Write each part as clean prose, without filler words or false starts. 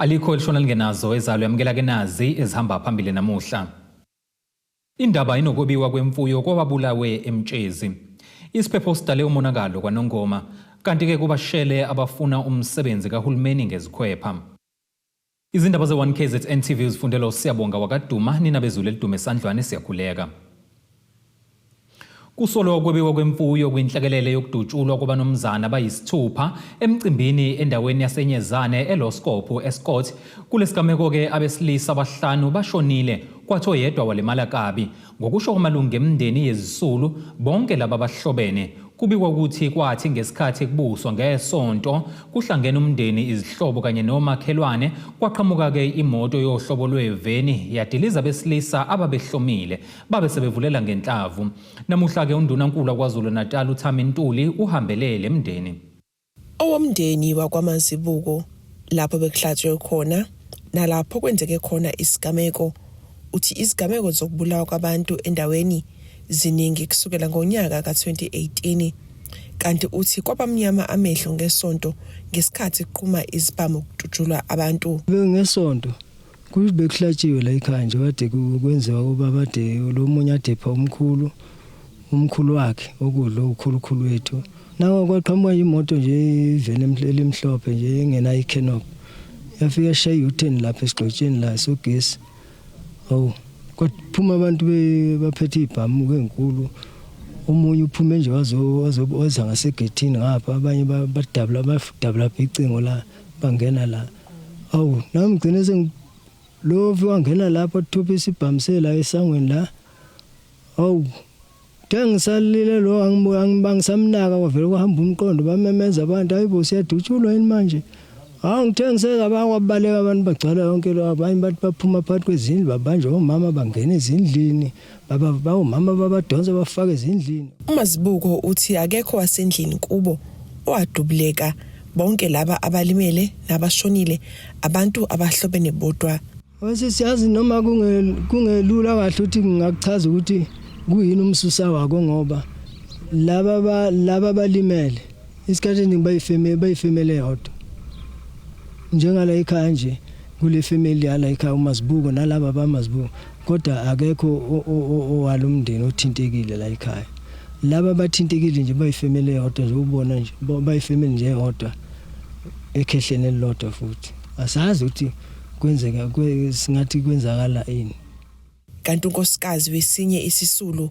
Alikho elishona lingenazo ezalo yamukela ke nazi ezihamba phambili namuhla. Indaba inokwebiwa kwemfuyo kwababulawe eMtshezi. Isiphepho sidale umonakalo kwaNongoma, kanti-ke kubashele abafuna umsebenzi kahulumeni ngezikhwepha. Izindaba ze-1KZN TV uzifundelwa uSiyabonga wakaDuma, nina bezulu elidume esandlwane siyakhuleka. Kusolwa ukwebiwa kwemfuyo kwinhlekelele yokudutshulwa kwabanomzana abayisithupha emcimbini endaweni yaseNyezane eLoskop eScott. Kulesigameko-ke abesilisa abahlanu bashonile kwathi oyedwa walimala kabi. Ngokusho kwamalungu emindeni yezisulu, bonke laba bahlobene. Kubikwa ukuthi kwathi ngesikhathi kubuswa ngeSonto kuhlangene umndeni, izihlobo kanye nomakhelwane, kwaqhamuka-ke imoto yohlobo lweveni yadiliza abesilisa ababehlomile. Babe sebevulela ngenhlavu. Namuhla-ke uNdunankulu waKwaZulu-Natal uThami Ntuli uhambele le mndeni. Owomndeni wakwaMazibuko lapho bekuhlatshwe khona nalapho kwenzeke khona isigameko uthi izigameko zokubulawa kwabantu endaweni ziningi kusukela ngonyaka ka-2018 kanti uthi kwabamnyama amehlo ngeSonto ngesikhathi kuqhuma izibhamu kudutshulwa abantu. Ngesonto Kusho bekuhlatshiwe la ekhaya nje kade kwenziwa ubaba ade lo munye adepha umkhulu umkhulu wakhe okudla ukhulukhulu wethu. Nawo kwaqhamuka imoto nje iveni elimhlophe nje engenayo icanopy. Yafika yashaya u-turn lapha esigxotsheni la sogesi. Awu kwaphuma abantu baphethe ibhamu enkulu. Omunye uphume nje wazo waza ngasegethini ngapha abanye badabula badabula icingo la bangena la. Awu nami ngigcine sengi lo wangena lapho thupha isibhamu sela esangweni la. Awu Ngithe ngisalile lo angisamnaka kwavele kwahamba umqondo bamemeza abantu hayibo siyadutshulwa yini manje. Hawu ngithe ngiseza bakwabaleka abantu bagcwala yonke lo abanye bathi baphuma phakathi kwezindlu babanjwa omama bangena ezindlini baba bawomama babadonsa bafaka ezindlini. UMazibuko uthi akekho wasendlini kubo owadubuleka Bonke laba abalimele nabashonile abantu abahlobene bodwa. Wase siyazi noma kungelula kahle ukuthi ngingakuchaza ukuthi kuyini umsusa wako ngoba laba laba balimele isikhathi esiningi bayifemeli bayifemeli eyodwa njengala ekhaya nje kule family yala ekhaya uMazibuko nalaba bamazibuko kodwa akekho owalo mndeni othintekile la ekhaya laba bathintekile nje bayifemeli eyodwa nje ubona nje bayifemeli nje eyodwa ekhehleni elilodwa futhi asazi ukuthi kwenzeka singathi kwenzakala ini. Kanti unkosikazi wesinye isisulu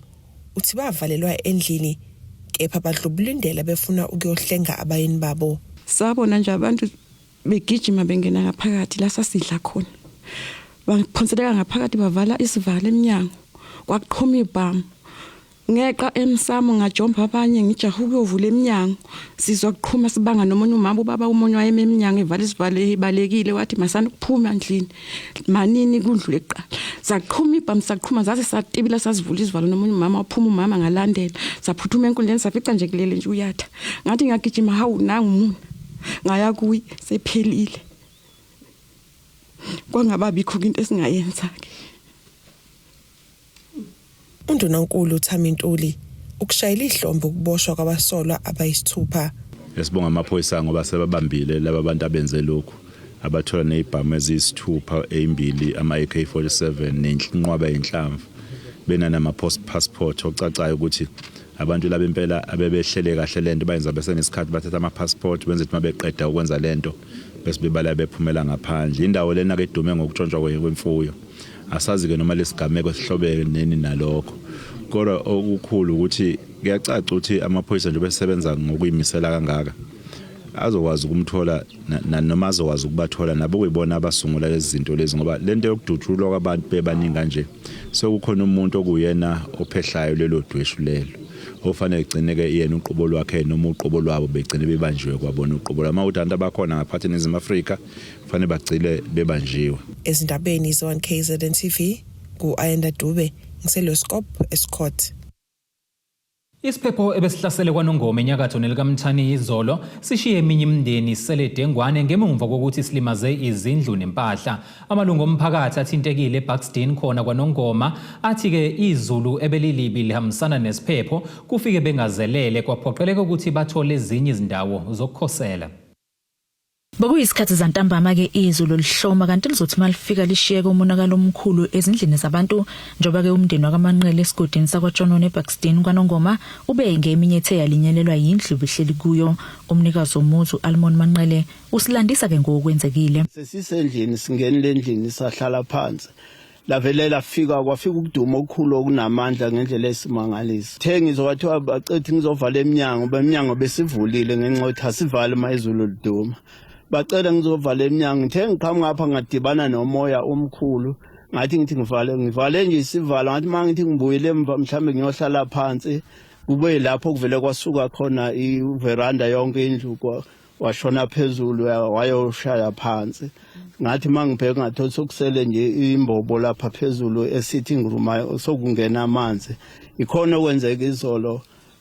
uthi bavalelwa endlini kepha badlubulindela befuna ukuyohlenga abayeni babo. Sabona nje abantu begijima bengena ngaphakathi la sasidla khona baphonseleka ngaphakathi bavala isivalo emnyango kwaqhuma ibhamu ngeqa emsamo ngajomba abanye ngijaha ukuyovula eminyango sizwa kuqhuma sibanga nomunye umama ubaba umunye wayeme eminyango evala isivalo ebalekile wathi masani ukuphuma endlini manini kudlule kuqala saqhuma ibhamu saqhuma zaze satibila sasivula isivalo nomunye umama waphuma umama ngalandela saphuthuma enkundleni safica nje kulele nje uyatha ngathi ngiyagijima hawu nangu umuntu ngaya kuye sephelile kwangababikho into esingayenza ke. UNdunankulu uThami Ntuli ukushayele ihlombe ukuboshwa kwabasolwa abayisithupha. Esibonga amaphoyisa ngoba sebabambile laba bantu abenze lokhu abathola nezibhamu eziyisithupha ezimbili ama-AK47 nenqwaba yenhlamvu benanama passport ocacayo ukuthi Abantu laba impela abebehlele kahle lento bayenza besenesikhathi bathatha ama passport benze ukuthi mabeqeda ukwenza lento bese bebala bephumela ngaphandle. Indawo lena ke idume ngokutshontshwa kwemfuyo. Asazi ke noma lesigameko sihlobene neni nalokho. Kodwa okukhulu ukuthi kuyacaca ukuthi amaphoyisa njengoba esebenza ngokuyimisela kangaka azokwazi ukumthola noma azokwazi ukubathola nabo kuyibona abasungula lezi zinto lezi ngoba lento yokudutshulwa kwabantu bebaningi kanje sekukhona umuntu okuyena ophehlayo lelo dweshu lelo ofanele gcine ke yena uqobo lwakhe noma uqobo lwabo begcine bebanjiwe kwabona uqobo lwama ukuthi abantu abakhona ngaphathi eNingizimu Afrika kufanele bagcile bebanjiwe. Ezindabeni ze-1 KZN TV ngu-Ayanda Dube ngiseLoskop eScott. Isiphepho ebesihlasele kwaNongoma enyakatho nelikaMthaniya izolo sishiye eminye imindeni isele dengwane ngemumva kokuthi silimaze izindlu nempahla. Amalungu omphakathi athintekile eBuxton khona kwaNongoma athi-ke izulu ebelilibi lihambisana nesiphepho kufike bengazelele kwaphoqeleka ukuthi bathole ezinye izindawo zokukhosela. Bekuyisikhathi zantambama ke izulu lihloma kanti lizothi malifika lishiyeke umonakalo omkhulu ezindlini zabantu njengoba ke umndeni wakaManqele esigodini sakwaTshonone eBuxton kwaNongoma ube ngeminye ethe yalinyelelwa yindlu behleli kuyo. Umnikazi womuzi uAlmon Manqele usilandisa ke ngokwenzekile. Sesisendlini singenile endlini sahlala phansi lavele lafika kwafika ukuduma okukhulu okunamandla ngendlela esimangaliso. The ngizowathiwa bacethi ngizovala eminyango beminyango besivulile ngenxa yokuthi asivali uma izulu liduma. Bacela ngizovala eminyango ngithe ngiqhamuka ngapha ngadibana nomoya omkhulu ngathi ngithi ngivale ngivale nje isivalo ngathi uma ngithi ngibuyile emva mhlawumbe ngiyohlala phansi kube lapho kuvele kwasuka khona iveranda yonke indlu washona phezulu wayoshaya phansi ngathi mangibheka ngathola sokusele nje imbobo lapha phezulu e-sitting room sokungena amanzi ikhona okwenzeka izolo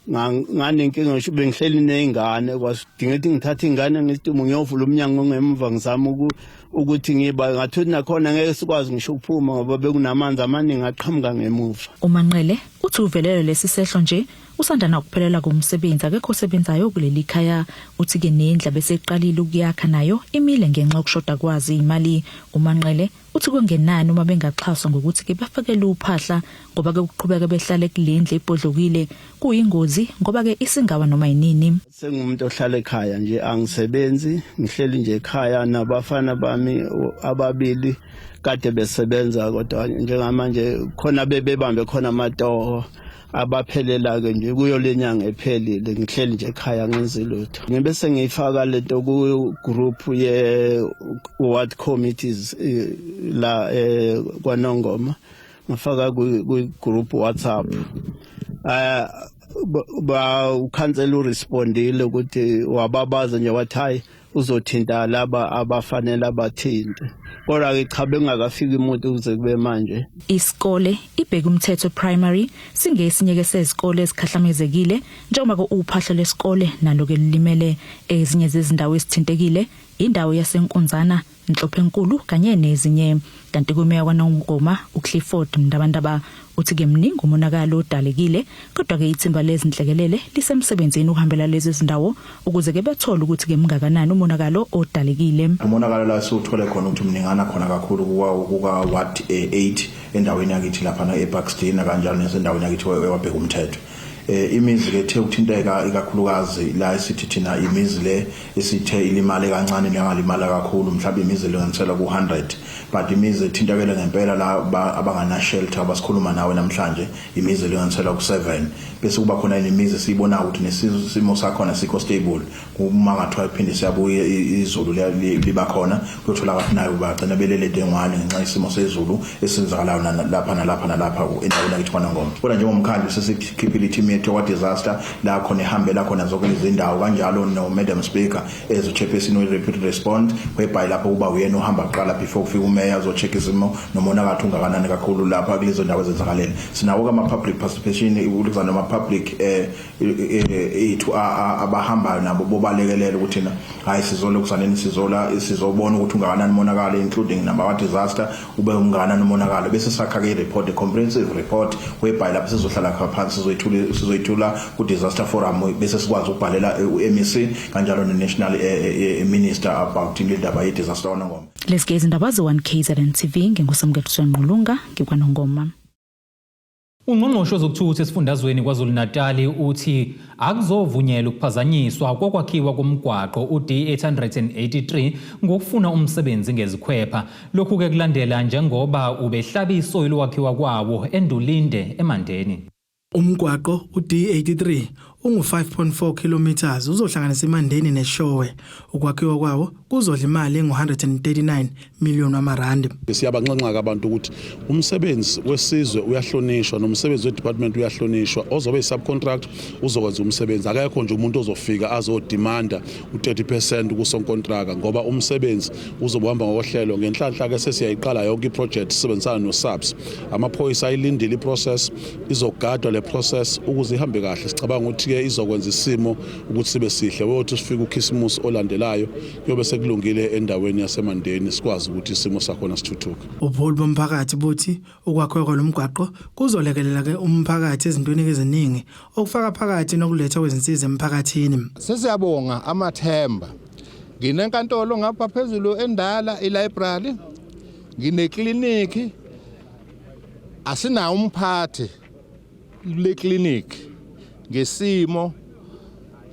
nganenkinga ngisho bengihleli nezingane kwasidinga ukuthi ngithathe ingane ngisitumo ngiyovula umnyango ngemva ngizama ukuthi ngiba ngathi nakhona ngeke sikwazi ngisho ukuphuma ngoba bekunamanzi amaningi aqhamuka ngemuva. UManqele uthi uvelelwe lesi sehlo nje usanda nakuphelelwa ngumsebenzi akekho osebenzayo kuleli khaya. Uthi ke nendla beseqalile ukuyakha nayo imile ngenxa yokushoda kwazi imali. UManqele uthi kungenani uma bengaxhaswa ngokuthi ke bafakele uphahla ngoba ke ukuqhubeka behlale kulendlu ebhodlokile kuyingozi ngoba ke isingawa noma yinini. Sengumuntu ohlala ekhaya nje angisebenzi ngihleli nje ekhaya nabafana bami ababili kade besebenza kodwa njengamanje khona bebebambe khona amatoho abaphelela ke nje kuyo lenyanga ephelile ngihleli nje ekhaya ngenzi lutho. Ngibe sengiyifaka lento ku group ye ward committees la kwaNongoma ngafaka ku group WhatsApp ba ukhansela urespondile ukuthi wababaza nje wathi hayi uzothinta laba abafanele abathinte kodwa ke cha bengakafiki umuntu kuze kube manje. Isikole iBheka Umthetho Primary singesinye ke sezikole ezikhahlamezekile njengoba ke uphahla lwesikole nalo ke lilimele. Ezinye zezindawo ezithintekile indawo yaseNkunzana, Nhlophenkulu kanye nezinye. Kanti kumeya kwaNongoma uClifford Mndabandaba uthi ke mningi umonakalo odalekile kodwa ke ithimba lezinhlekelele lisemsebenzini ukuhambela lezi zindawo ukuze ke bethole ukuthi ke mngakanani umonakalo odalekile. Umonakalo la siwuthole khona ukuthi mningana khona kakhulu kuka ward 8 endaweni yakithi lapha eBuxton kanjalo nasendaweni yakithi eWabheka Umthetho. Imizi ke ethe ukuthinteka ikakhulukazi la esithi thina imizi le esithe ilimale kancane nengalimala kakhulu mhlawumbe imizi elinganiselwa ku-100 but imizi ethintakele ngempela la abangana shelter abasikhuluma nawe namhlanje imizi elinganiselwa ku-7 bese kuba khona nemizi esiyibonayo ukuthi nesimo sakhona sikho stable uma ngathiwa iphinde siyabuya izulu liba khona kuyotholakala nayo bagcina belele dengwane ngenxa yesimo sezulu esenzakalayo lapha nalapha nalapha endaweni yakithi kwaNongoma. Kodwa njengomkhandlu sesikhiphile i-team yethu kwa-disaster la khona ihambela khona zonke lezi ndawo kanjalo no-Madam Speaker as u-chairperson we-rapid response whereby lapho kuba uyena ohamba kuqala before kufika umeya azo-check isimo nomonakalo ungakanani kakhulu lapha kulezo ndawo ezenzakalele. Sinawo ama-public participation ukuza nama-public ethu abahambayo nabo bobalekelela ukuthi na hayi sizola kusaneni sizola sizobona ukuthi ungakanani umonakalo including nama disaster ube ungakanani umonakalo bese sakha ke report, a comprehensive report whereby lapho sizohlala phansi sizoyithula ku disaster forum bese sikwazi ukubhalela u-MEC kanjalo ne-national minister about le ndaba ye disaster kwaNongoma. Lezi izindaba ze-1 KZN TV nginguSamukelo Ngqulunga ngikwaNongoma. Ungqongqoshe wezokuthutha esifundazweni KwaZulu-Natal uthi akuzovunyelwa ukuphazanyiswa kokwakhiwa komgwaqo u-D883 ngokufuna umsebenzi ngezikhwepha. Lokhu-ke kulandela njengoba ubehlaba isoyi lokwakhiwa kwawo eNdulinde eMandeni. Umgwaqo u-D83 ungu-5.4 km uzohlanganisa iMandeni neShowe. Ukwakhiwa kwawo kuzodla imali engu-139 million wamarandi. Siyabanxenxa abantu ukuthi umsebenzi wesizwe uyahlonishwa nomsebenzi we-department uyahlonishwa. Ozobe yi-subcontract uzokwenza umsebenzi, akekho nje umuntu ozofika azodimanda u-30% kusonkontraka ngoba umsebenzi uzobe uhamba ngokohlelo. Ngenhlanhla ke sesiyayiqala yonke i-project sisebenzisana no-SAPS. Amaphoyisa ayilindile i-process, izogadwa le process ukuze ihambe kahle. Sicabanga ukuthi-ke izokwenza isimo ukuthi sibe sihle. Wothi sifike ukhisimusi olandelayo kuyobe sekulungile endaweni yaseMandeni, sikwazi ukuthi isimo sakhona sithuthuke. Ubuholi bomphakathi buthi ukwakhiwa kwalomgwaqo kuzolekelela ke umphakathi ezintweni eziningi okufaka phakathi nokuletha kwezinsiza emphakathini. Sesiyabonga amathemba Nginenkantolo ngapha phezulu endala ilibrary, nginekliniki. Asinawo umphathi le clinic ngesimo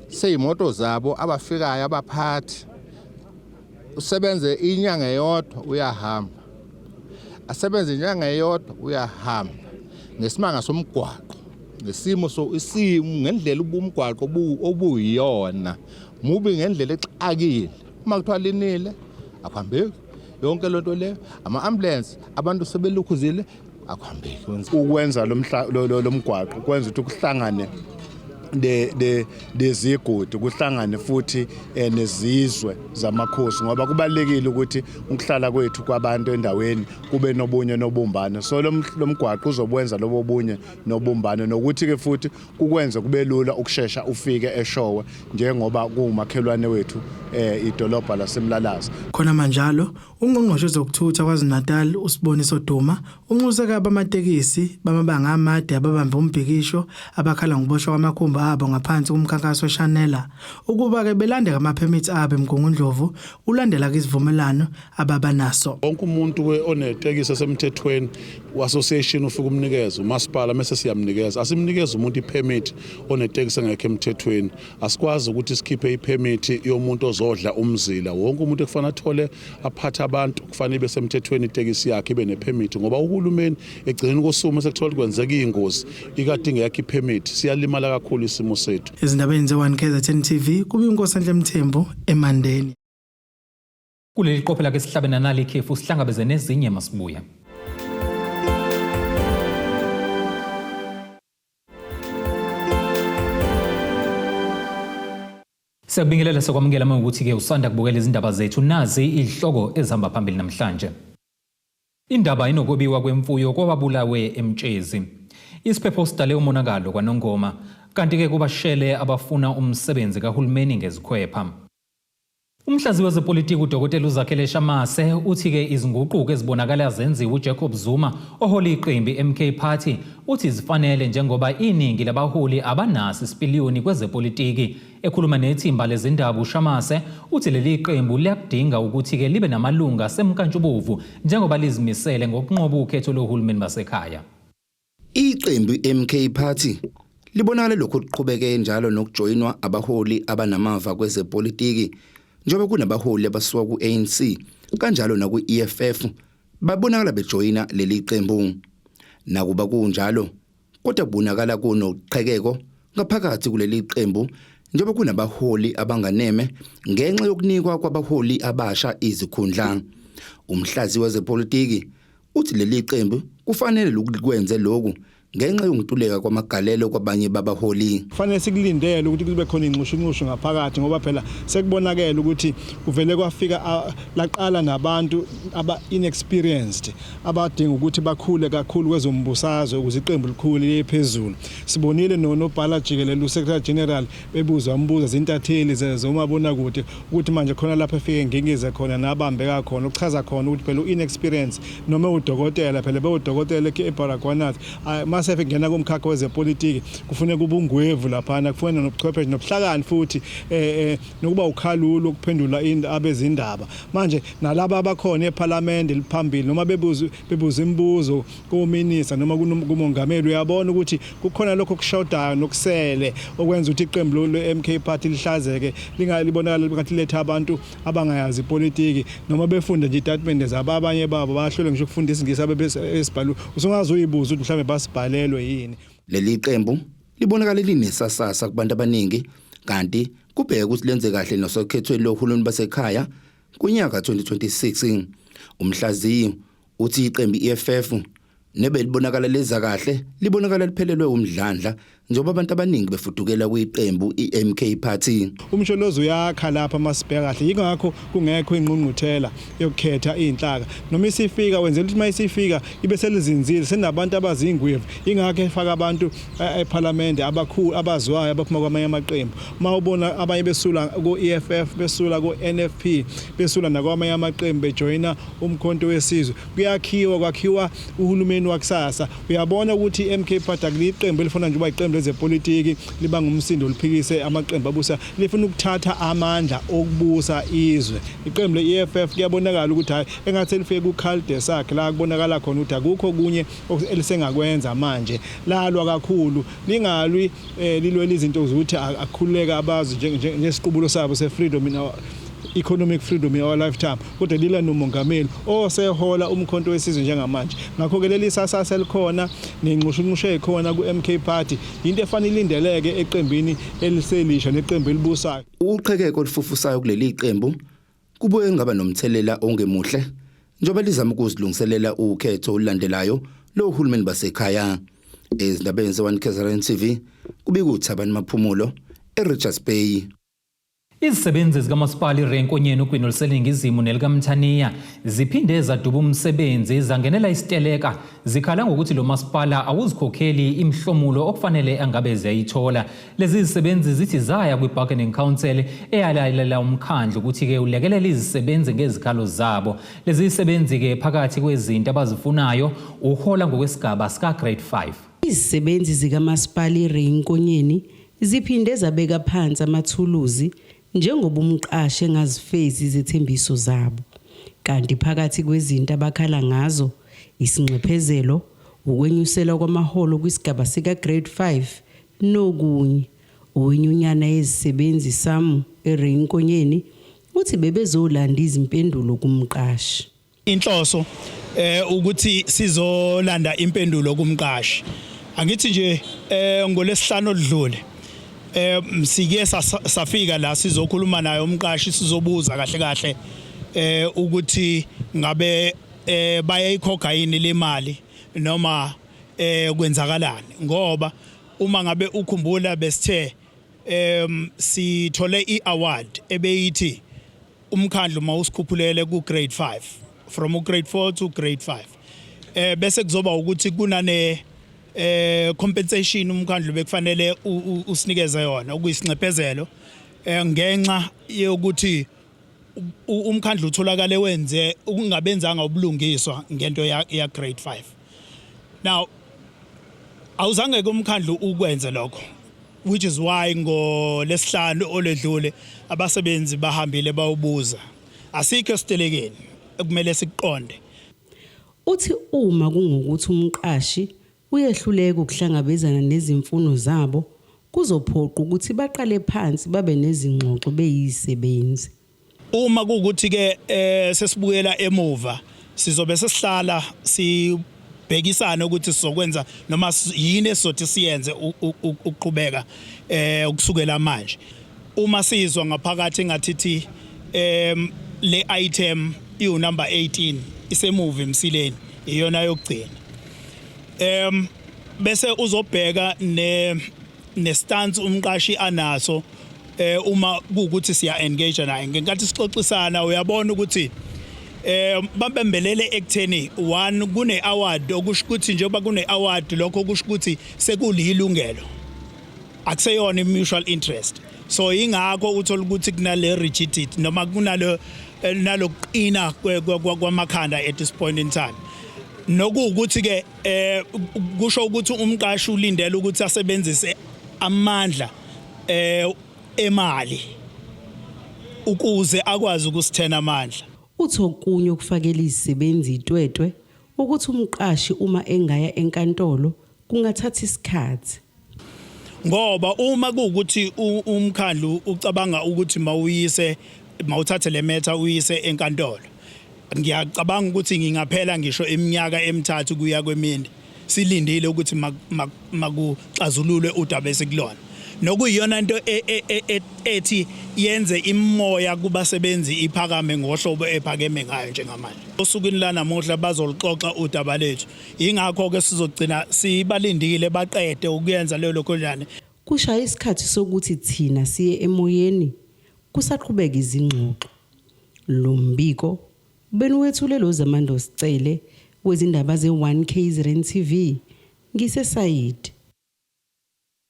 seyimoto zabo abafikayo abaphathi. Usebenze inyanga eyodwa uyahamba, asebenze inyanga eyodwa uyahamba, ngesimanga somgwaqo, ngesimo so isimo ngendlela ubumgwaqo obuyiyona mubi ngendlela exakile. Uma kuthiwa linile akuhambeki, yonke lento leyo, ama-ambulance abantu sebelukhuzile, akuhambeki. Ukwenza lo mgwaqo kwenza ukuthi kuhlangane le lezigodi, kuhlangane futhi nezizwe zamakhosi, ngoba kubalekile ukuthi ukuhlala kwethu kwabantu endaweni kube nobunye nobumbano. So lo mgwaqo uzokwenza lobo bunye nobumbano, nokuthi ke futhi kukwenze kube lula ukushesha ufike eShowe njengoba kuwumakhelwane wethu idolobha laseMlalazi. Khona manjalo, uNgqongqoshe wezokuThutha KwaZulu-Natal uSiboniso Duma unxuse abamatekisi bamabanga amade ababambe umbhikisho abakhala ngokuboshwa kwamakhumbi abo ngaphansi komkhankaso weShanela ukuba-ke belande amaphemithi abo eMgungundlovu ulandela isivumelwano ababanaso. Wonke umuntu onetekisi esemthethweni association ufika umnikeza umasipala, mase siyamnikeza. Asimnikeza umuntu ipermit onetekisi engekho emthethweni. Asikwazi ukuthi sikhiphe ipermit yomuntu ozodla umzila. Wonke umuntu ekufanele athole aphathe abantu kufanele ibe semthethweni itekisi yakhe, ibe nepermit, ngoba uhulumeni egcineni kosuku sekuthola kwenzeka ingozi ikade ingekho ipermit, siyalimala kakhulu isimo sethu. Ezindabeni ze-1 KZN TV kube uNkosanhle Mthembu eMandeni. Kuleli qophe lake sihlabe nanali ikhefu, sihlangabeze nezinye masibuya. Siyakubingelela, sokwamukela uma ukuthi-ke usanda kubukela izindaba zethu. Nazi izihloko ezihamba phambili namhlanje. Indaba inokwebiwa kwemfuyo kwababulawe eMtshezi. Isiphepho sidale umonakalo kwaNongoma, kanti-ke kubashele abafuna umsebenzi kahulumeni ngezikhwepha. Umhlaziyi wezepolitiki uDokotela uZakhele Shamase uthi-ke izinguquko ezibonakala zenziwe uJacob Zuma ohola iqembu i-MK Party uthi zifanele, njengoba iningi labaholi abanaso isipiliyoni kwezepolitiki. Ekhuluma nethimba lezindaba, uShamase uthi leli qembu liyakudinga ukuthi-ke libe namalunga asemnkantshubovu njengoba lizimisele ngokunqoba ukhetho lohulumeni basekhaya. Iqembu iMK Party libonakala lokhu liqhubeke njalo nokujoyinwa abaholi abanamava kwezepolitiki, njengoba kunabaholi abasuka ku-ANC kanjalo naku-EFF babonakala bejoyina leli qembu. Nakuba kunjalo, kodwa kubonakala kunoqhekeko ngaphakathi kuleli qembu, njengoba kunabaholi abanganeme ngenxa yokunikwa kwabaholi abasha izikhundla. Umhlazi wezepolitiki uthi leli qembu kufanele likwenze lokhu ngenxa yokuntuleka kwamagalelo kwabanye babaholi. Kufanele sikulindele ukuthi kube khona inxushunxushu ngaphakathi, ngoba phela sekubonakele ukuthi kuvele kwafika laqala nabantu aba inexperienced abadinga ukuthi bakhule kakhulu kwezombusazwe ukuze iqembu likhule liye phezulu. Sibonile nonobhala jikelele, uSecretary General, bebuzwa umbuzo izintatheli zomabonakude ukuthi manje khona lapho efike ngingize khona nabambeka khona, ukuchaza khona ukuthi phela u-inexperience noma udokotela, phela bewudokotela eBaragwanath, mase ngena kumkhakha wezepolitiki kufuneka ubungwevu laphana, kufuneka nobuchwepheshe nobuhlakani futhi nokuba ukhalulu ukuphendula abezindaba. Manje nalaba abakhona eParliament liphambili, noma bebuza imibuzo kuminister noma kumongameli, uyabona ukuthi kukhona lokho okushodayo nokusele okwenza ukuthi iqembu le-MK Party lihlazeke, lingalibonakala ngathi letha abantu abangayazi ipolitiki, noma befunda nje itatimende zabo, abanye babo bahlule ngisho ukufunda isiNgisi abebesibhalu, usungaze uyibuza ukuthi mhlawumbe basibhalelwe yini. Leli qembu libonakala linesasasa kubantu abaningi, kanti kubheke ukuthi lenze kahle nasokhethweni lohulumeni basekhaya kunyaka 2026. Umhlaziyi uthi iqembu iEFF nebe libonakala leza kahle libonakala liphelelwe umdlandla, njengoba abantu abaningi befudukela kwiqembu iMK Party. Umsholozi uyakha lapha masibheka kahle, yingakho kungekho ingqungquthela yokukhetha inhlaka, noma isifika wenzela ukuthi mayisifika ibe selizinzile, senabantu abazingwevu. Ingakho efaka abantu eParliament abakhulu abazwayo abaphuma kwamanye amaqembu. Mawubona abanye besula ku-EFF, besula ku-NFP, besula nakwamanye amaqembu bejoyina uMkhonto weSizwe, kuyakhiwa kwakhiwa uhulumeni wakusasa. Uyabona ukuthi i-MK Party akuliqembu elifana nje uba iqembu lezepolitiki libanga umsindo liphikise amaqembu abusa lifuna ukuthatha amandla okubusa izwe. Iqembu le-EFF kuyabonakala ukuthi hayi engathi lifike ku-cul sakhe la kubonakala khona ukuthi akukho okunye elisengakwenza manje. Lalwa kakhulu lingalwi lilwela izinto zokuthi akukhululeka abazi njengesiqubulo sabo se-freedom in our economic freedom in our lifetime, kodwa lila nomongameli osehola uMkhonto weSizwe njengamanje. Ngakho-ke leli sasasa elikhona nenxushunxushu eyikhona ku-MK Party into efanele ilindeleke eqembini eliselisha neqembu elibusayo. Uqhekeko olufufusayo kuleli qembu kubuye ngaba nomthelela ongemuhle njengoba lizama ukuzilungiselela ukhetho olulandelayo lohulumeni basekhaya. Ezindabeni ze-1 KZN TV, kubika uThabani Maphumulo eRichards Bay. Izisebenzi zikamasipala iRay Nkonyeni ogwini oluseningizimu nelikaMthaniya ziphinde zaduba umsebenzi, zangenela isiteleka, zikhala ngokuthi lo masipala awuzikhokheli imihlomulo okufanele angabe ziyayithola. Lezi zisebenzi zithi zaya kwi-bargaining council eyalalela umkhandlu ukuthi-ke ulekelele izisebenzi ngezikhalo zabo. Lezi zisebenzi-ke phakathi kwezinto abazifunayo uhola ngokwesigaba sika-grade 5. Izisebenzi zikamasipala iRay Nkonyeni ziphinde zabeka phansi amathuluzi njengoba umqashi engazifezi izethembiso zabo. Kanti phakathi kwezinto abakhala ngazo isinxephezelo, ukwenyuselwa kwamaholo kwisigaba sika grade 5 nokunye. Owenyunyana yezisebenzi SAMWU eRay Nkonyeni uthi bebezolanda izimpendulo kumqashi. Inhloso ukuthi sizolanda impendulo kumqashi. Angithi nje ngolesihlanu oludlule sike safika la sizokhuluma naye umqashi, sizobuza kahle kahle ukuthi ngabe bayayikhokha yini le mali noma kwenzakalani, ngoba uma ngabe ukhumbula besithe sithole iaward ebeyithi umkhandlu mawusikhuphulele ku grade 5, from grade 4 to grade 5, bese kuzoba ukuthi kunane compensation umkhandlu bekufanele usinikeze yona, okuyisinxephezelo ngenxa yokuthi umkhandlu utholakale wenze ukungabenzanga ubulungiswa ngento ya grade 5. Now awuzange ke umkhandlu ukwenze lokho, which is why ngolesihlanu oledlule abasebenzi bahambile bawubuza. Asikho esitelekeni ekumele sikuqonde. Uthi uma kungukuthi umqashi uyehluleka ukuhlangabezana nezimfuno zabo, kuzophoqa ukuthi baqale phansi babe nezingxoxo beyisebenzi. Uma kuwukuthi ke sesibuyela emuva, sizobe sesihlala sibhekisana ukuthi sizokwenza noma yini esizothi siyenze ukuqhubeka ukusukela manje. Uma sizwa ngaphakathi engathithi le item iwu number 18 isemuva emsileni, iyona yokugcina, bese uzobheka ne stance umqashi anaso. Uma kuukuthi siya engage naye ngenkathi sixoxisana, uyabona ukuthi babembelele ekutheni one kune award, okusho ukuthi njengoba kune award, lokho kusho ukuthi sekulilungelo, akuseyona i-mutual interest. So ingakho uthola ukuthi kunale rigidity noma kunalo nalokuqina kwamakhanda at this point in time, nokuwukuthi ke kusho ukuthi umqashi ulindele ukuthi asebenzise amandla emali ukuze akwazi ukusithena amandla. Uthi okunye okufakela izisebenzi itwetwe ukuthi umqashi uma engaya enkantolo kungathatha isikhathi. Ngoba uma kuwukuthi umkhandlu ucabanga ukuthi mawuyise, mawuthathe le matter uyise enkantolo, ngiyacabanga ukuthi ngingaphela ngisho iminyaka emithathu kuya kwemine silindile ukuthi makuxazululwe udaba esikulona, nokuyiyona into ethi yenze imoya kubasebenzi iphakame ngohlobo ephakeme ngayo njengamanje. Osukwini lanamuhla bazoluxoxa udaba lethu, ingakho ke sizogcina sibalindile baqede ukuyenza leyo lokhonjane. Kushaya isikhathi sokuthi thina siye emoyeni kusaqhubeka izingxoxo. Lo mbiko beniwethule lo Zamando Sicele wezindaba ze-1 KZN TV ngiseSayidi.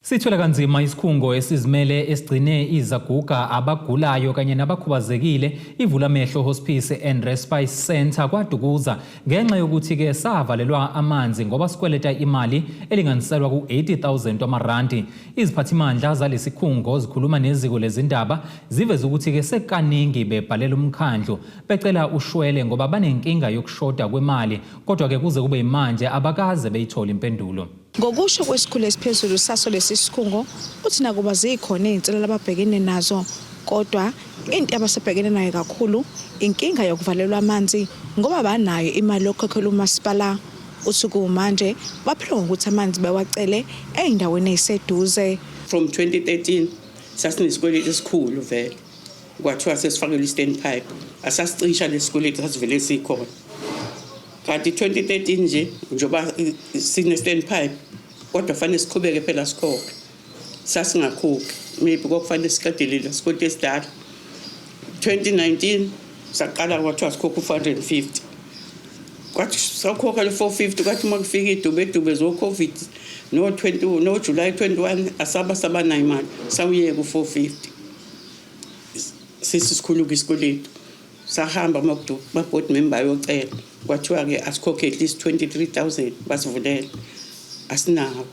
Sithwele kanzima isikhungo esizimele esigcine izaguga abagulayo kanye nabakhubazekile iVulamehlo Hospice and Respite Centre kwaDukuza ngenxa yokuthi-ke savalelwa amanzi ngoba sikweleta imali elinganiselwa ku-80,000 wamarandi. Iziphathimandla zalesikhungo zikhuluma neziko lezindaba ziveze ukuthi-ke sekaningi bebhalela umkhandlu becela ushwele ngoba banenkinga yokushoda kwemali kodwa-ke kuze kube yimanje abakaze beyithole impendulo. Ngokusho kwesikhulu esiphezulu saso lesi sikhungo, uthi nakuba zikhona izinselelo ababhekene nazo kodwa into abasebhekene nayo kakhulu inkinga yokuvalelwa amanzi ngoba banayo imali yokukhokhela umasipala. Uthi kumanje baphila ngokuthi amanzi bewacele ey'ndaweni ey'seduze. From 2013 sasinesikweletu esikhulu vele kwathiwa sesifakelwe i-stand pipe asasicisha lesikweletu sasivele sikhona. Kanti 2013 nje njengoba sine stand pipe kodwa fanele siqhubeke phela sikhokhe. Sasingakhokhi maybe kwakufanele siqedele lesikweletu esidala. 2019 saqala kwathiwa sikhokha u-450 kwathi sakhokha le 450 kwathi uma kufika idubedube zo-covid no-20 no-July 21 asaba sabanayo imali sawuyeka u-450 sisi sikhulu isikweletu sahamba ama-board member ayocela kwathiwa-ke asikhokhe at least 23,000 basivulela asinawo.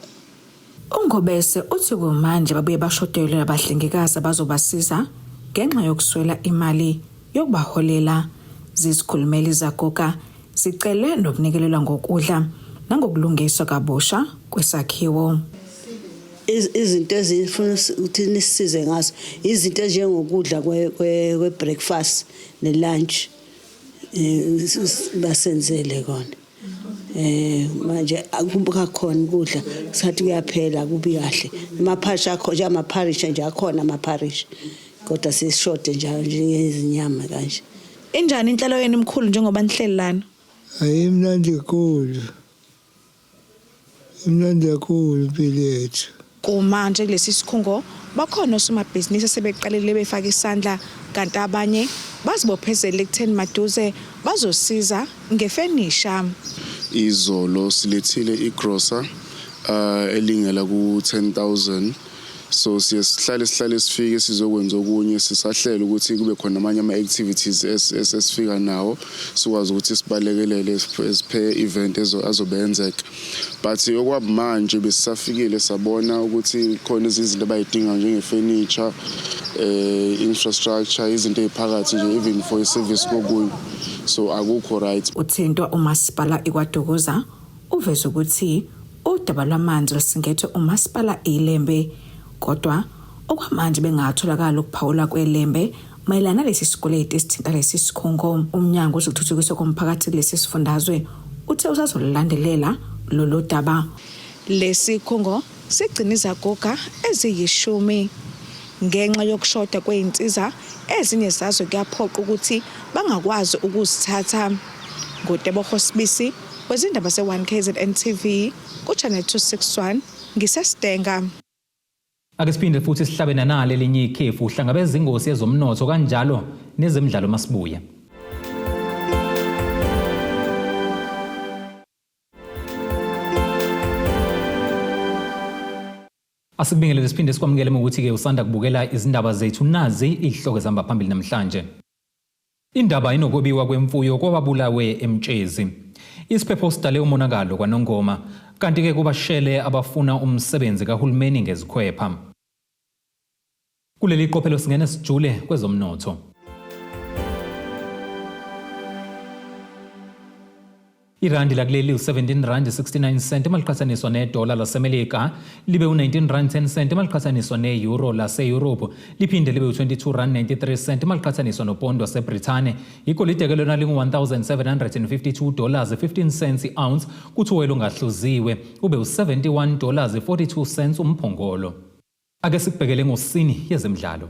UNgobese uthi kumanje babuye bashodelwe abahlengikazi abazobasiza ngenxa yokuswela imali yokubaholela. Zizikhulumeli zagoga zicele nokunikelelwa ngokudla nangokulungiswa kabusha kwesakhiwo. Izinto ezifuna ukuthi nisisize ngazo izinto ezinjengokudla kwe-breakfast ne-lunch basenzele kona. Manje akukakhona ukudla sathi kuyaphela kubi kahle. Amapharishi akho nje amapharishi nje akhona amapharishi kodwa sisishode njalo njengezinyama kanje. Injani inhlelo yenu mkhulu njengoba nihleli lana? Ayimnandi kakhulu. Imnandi kakhulu impilo yethu. Kumanje kulesi sikhungo bakhona osomabhizinisi asebeqalile befaka isandla kanti abanye bazibophezele ekutheni maduze bazosiza ngefenisha. Izolo silethile igrosa elingela ku-10,000 so siye sihlale sifike sizokwenza okunye sisahlela ukuthi kube khona amanye ama-activities esifika nawo sikwazi ukuthi sibalekelele siphe event azobe yenzeka but okwamanje besisafikile sabona ukuthi khona izinto abayidinga njenge-furniture infrastructure izinto ey'phakathi nje even for i-service kokunye so akukho right. Uthintwa umasipala iKwaDukuza uveze ukuthi udaba lwamanzi lusingethwe umasipala iLembe kodwa okwamanje bengatholakala ukuphawula kweLembe mayelana nalesi sikweletu esithinta lesi sikhungo. Umnyango wezokuthuthukiswa komphakathi kulesi sifundazwe uthe usazolandelela lolu daba. Lesi sikhungo sigcina izaguga eziyishumi ngenxa yokushoda kwey'nsiza ezinye zazo kuyaphoqa ukuthi bangakwazi ukuzithatha. NguTebogo Sibisi wezindaba ze-1 KZN TV ku-Channel 261 ngiseStenga. Ake siphinde futhi sihlabe nanale elinye ikhefu uhlangabeza ingosi yezomnotho kanjalo nezemidlalo masibuye. Asikubingelele siphinde sikwamukele ukuthi-ke usanda kubukela izindaba zethu nazi izihloko ezihamba phambili namhlanje. Indaba inokwebiwa kwemfuyo kwababulawe eMtshezi. Isiphepho sidale umonakalo kwaNongoma kanti-ke kubashele abafuna umsebenzi kahulumeni ngezikhwepha. Kuleli qophelo singena sijule kwezomnotho. Irandi lakuleli u-17 rand 69 cent maliqhathaniswa nedola laseMelika libe u-19 rand 10 cent maliqhathaniswa ne-euro lase-Europe liphinde libe u-22 rand 93 cent maliqhathaniswa nopondo waseBrithani. Igolide ke lona lingu-1752 dollars 15 cents i-ounce kuthi uwele ungahluziwe ube u-71 dollars 42 cents umphongolo. Ake sikubhekele ngosini yezemidlalo.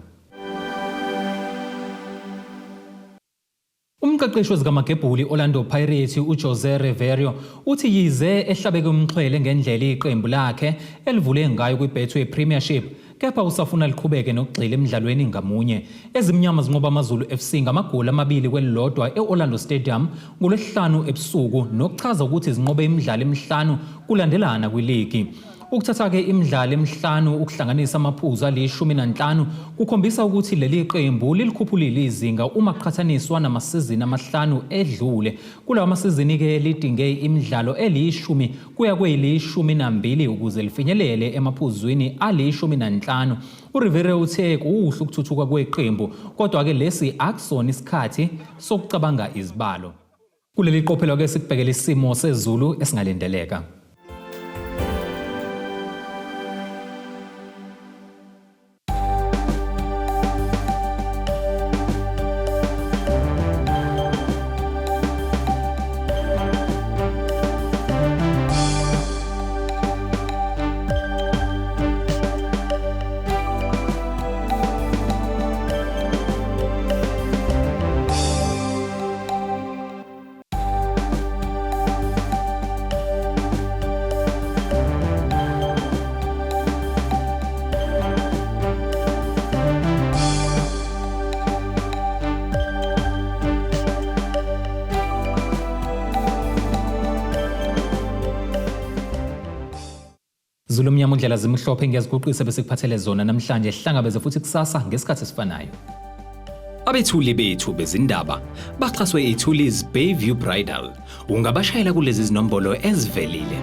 Umqeqeshi wezikamagebhuli Orlando Pirates uJose Riveiro uthi yize ehlabeke umxhwele ngendlela iqembu lakhe elivule ngayo kwiBetway Premiership kepha usafuna liqhubeke nokugxila emidlalweni ngamunye. Ezimnyama zinqoba AmaZulu FC ngamagoli 2 kwelilodwa e-Orlando Stadium ngoLwesihlanu ebusuku nokuchaza ukuthi zinqobe imidlalo emihlanu kulandelana kwiligi. Ukuthatha-ke imidlalo emihlanu ukuhlanganisa amaphuzu ali-15 kukhombisa ukuthi leli qembu lilikhuphulile izinga uma kuqhathaniswa namasizini amahlanu edlule. Kulawa masizini-ke lidinge imidlalo elishumi kuya kweyili-12 ukuze lifinyelele emaphuzwini ali-15. URivera uthe kuhle ukuthuthuka kweqembu kodwa-ke lesi akusona isikhathi sokucabanga izibalo. Kuleli qophelo-ke sikubhekela isimo sezulu esingalindeleka. Zulu mnyama undlela zimhlophe ngiyaziguqisa bese kuphathele zona namhlanje hlangabeze futhi kusasa ngesikhathi esifanayo. Abethuli bethu bezindaba baxhaswe iThuli's Bayview Bridal. Ungabashayela kulezi zinombolo ezivelile.